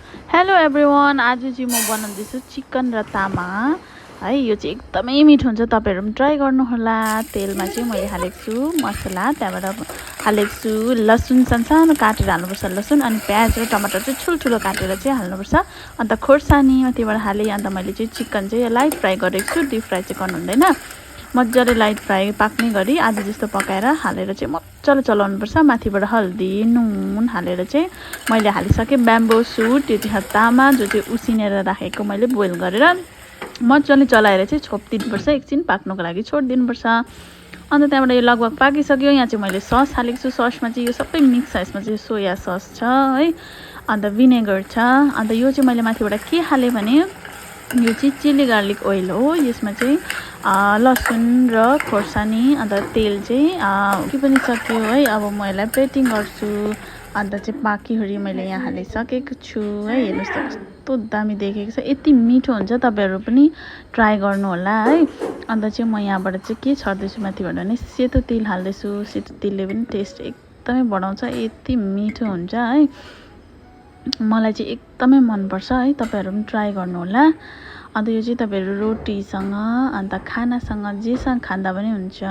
Hello everyone, आज चाहिँ म बनाउँदैछु चिकन र तामा है। यो चाहिँ एकदमै मिठो हुन्छ, तपाईँहरू पनि ट्राई गर्नुहोला। तेलमा चाहिँ मैले हालेको छु मसला, त्यहाँबाट हालेको छु लसुन सानो काटेर हाल्नुपर्छ लसुन, अनि प्याज र टमाटर चाहिँ ठुल्ठुलो काटेर चाहिँ हाल्नुपर्छ। अन्त खोर्सानी माथिबाट हालेँ। अन्त मैले चाहिँ चिकन चाहिँ लाइट फ्राई गरेको छु, डिप फ्राई चाहिँ गर्नु हुँदैन। मजाले लाइट फ्राई पाक्ने गरी आधी जस्तो पकाएर हालेर चाहिँ मजाले चलाउनुपर्छ। माथिबाट हल्दी नुन हालेर चाहिँ मैले हालिसकेँ ब्याम्बो सुट, त्यो चाहिँ तामा जो चाहिँ उसिनेर राखेको मैले बोइल गरेर मजाले चलाएर चाहिँ छोपिदिनुपर्छ, एकछिन पाक्नुको लागि छोडिदिनुपर्छ। अन्त त्यहाँबाट यो लगभग पाकिसक्यो। यहाँ चाहिँ मैले सस हालेको छु। ससमा चाहिँ यो सबै मिक्स छ, यसमा चाहिँ सोया सस छ है, अन्त भिनेगर छ। अन्त यो चाहिँ मैले माथिबाट के हालेँ भने यो चाहिँ चिल्ली गार्लिक ओइल हो। यसमा चाहिँ लसुन र खोर्सानी अन्त तेल चाहिँ के पनि सक्यो है। अब म यसलाई प्लेटिङ गर्छु। अन्त चाहिँ बाँकीहरू मैले यहाँ हालिसकेको छु है। हेर्नुहोस् त कस्तो दामी देखेको छ, यति मिठो हुन्छ, तपाईँहरू पनि ट्राई गर्नुहोला है। अन्त चाहिँ म यहाँबाट चाहिँ के छर्दैछु माथिबाट भने सेतो तिल हाल्दैछु। सेतो तिलले पनि टेस्ट एकदमै बढाउँछ, यति मिठो हुन्छ है। मलाई चाहिँ एकदमै मनपर्छ है, तपाईँहरू पनि ट्राई गर्नुहोला। अन्त यो चाहिँ तपाईँहरू रोटीसँग अन्त खानासँग जेसँग खाँदा पनि हुन्छ।